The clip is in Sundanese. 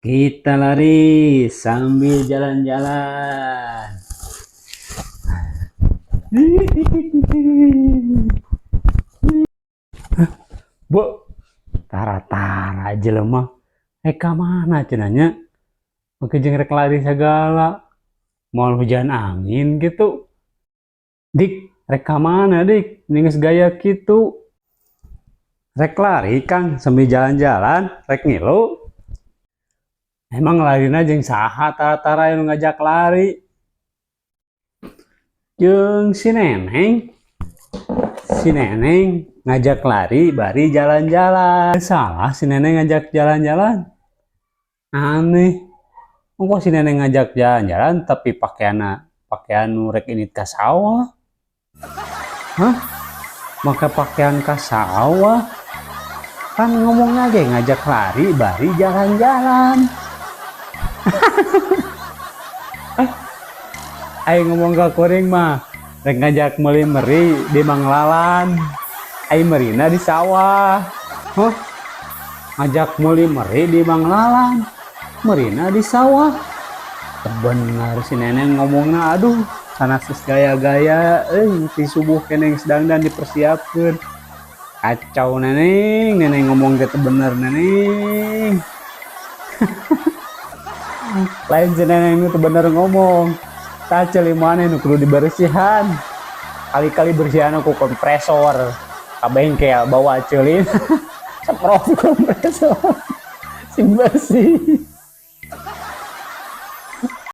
Kita lari sambil jalan-jalan. Bu, tara-tara jelema. Eh, ka mana cenah nya? Make jeung rek lari segala. Moal hujan angin gitu. Dik, rek ka mana, Dik? Ini geus gaya kitu. Rek lari, Kang, sambil jalan-jalan, rek ngilu. Emang larina jeung saha tara-tara yang ngajak lari? Jeung si Neneng. Si Neneng ngajak lari bari jalan-jalan. Salah si Neneng ngajak jalan-jalan. Aneh. Kok si Neneng ngajak jalan-jalan, tapi pakaian pakaian nu rek indit ka sawah? Hah? Make pakaian ka sawah? Kan ngomongnya ge ngajak lari bari jalan-jalan. Aing ngomong ke kuring mah rek ngajak meuli meri di Manglalan. Aing merina di sawah. Huh? Ngajak meuli meri di Manglalan. Merina di sawah. Bener si Neneng ngomongna, aduh, sanes geus gaya-gaya euy, ti subuh keneh geus dangdan dipersiapkeun. Kacau, Neneng, Neneng ngomong teh bener, Neneng. Lain si Neneng itu bener ngomong. Tah, ceuli maneh nu kudu dibersihan. Kali-kali bersihan ku kompresor. Ka bengkel bawa ceuli. Semprot kompresor. Sing bersih.